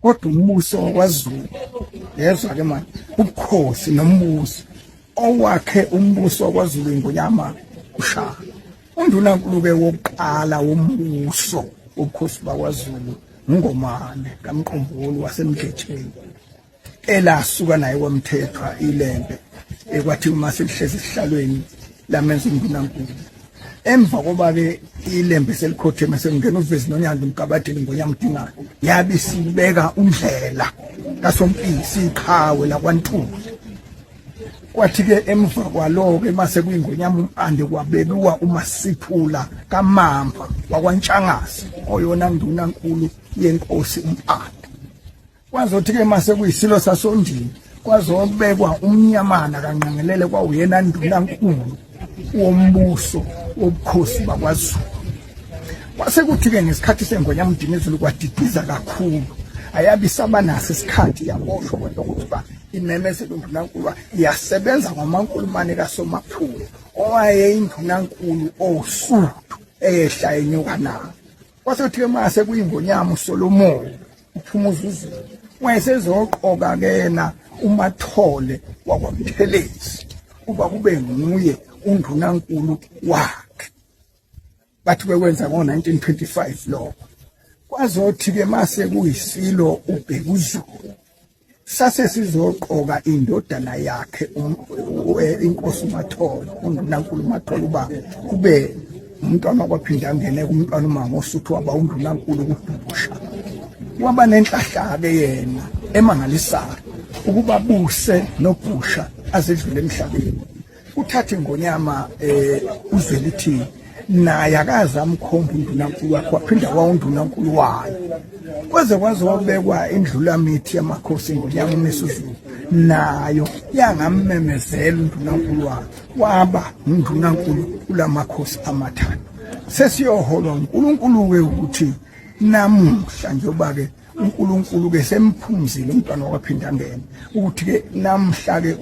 Kodwa umbuso wakwaZulu, yezwa ke manje, ubukhosi nombuso owakhe umbuso wakwaZulu iNgonyama uShaka. Undunankulu-ke wokuqala wombuso wobukhosi bakwaZulu nguNgomane kaMqomboli waseMdletsheni, elasuka naye kwaMthethwa iLembe, ekwathi uma selihlezi esihlalweni lamenza undunankulu. Emva koba-ke iLembe selikhotheme sekungena uVezi noNyanda uMgabadeli Ngonyama uDingane, yabe isibeka uNdlela kaSompisi iqhawe lakwaNtuli. Kwathi-ke emva kwalo-ke mase kuyingonyama uMpande kwabekiwa uMasiphula kaMamba wakwaNtshangase oyona ndunankulu yenkosi uMpande. Kwazothi-ke mase kuyisilo sasondini kwazobekwa uMnyamana kaNqangelele kwawuyena ndunankulu wombuso wobukhosi bakwaZulu. Kwase kuthi-ke ngesikhathi sengonyama uDinizulu kwadidiza kakhulu, ayabe isaba naso isikhathi yaboshwa kwento ukuthi uba imemezele undunankulu yasebenza ngoMankulumane kaSomaphula owayeyindunankulu oSuthu eyehla enyuka nayo. Kwase kuthi-ke mase kuyingonyama uSolomon uphumuza uZulu wayesezoqoka kena uMathole wakwaButhelezi uba kube nguye undunankulu wakhe. Bathi bekwenza ngo-1925 lokho. Kwazothi-ke mase kuyisilo uBhekuzulu sase sizoqoka indodana yakhe inkosi uMathole undunankulu uMathole uba kube umntwana kwaphinda angene kumntwana uMangosuthu waba undunankulu kuDubusha. Waba nenhlahla-ke yena emangalisayo ukuba buse noBhusha azedlule emhlabeni. Uthathe ingonyama uZwelithini naye akaze amkhomba undunankulu wakhe, waphinda wawundunankulu wayo kwaze kwaze wabekwa indlulamithi yamakhosi ingonyama uMisuzulu, nayo yangammemezela undunankulu wayo, waba undunankulu kulamakhosi amathathu. Sesiyoholwa uNkulunkulu-ke ukuthi namuhla njengoba-ke uNkulunkulu-ke semphumzile umntwana wakwaPhindangene ukuthi-ke namhla-ke.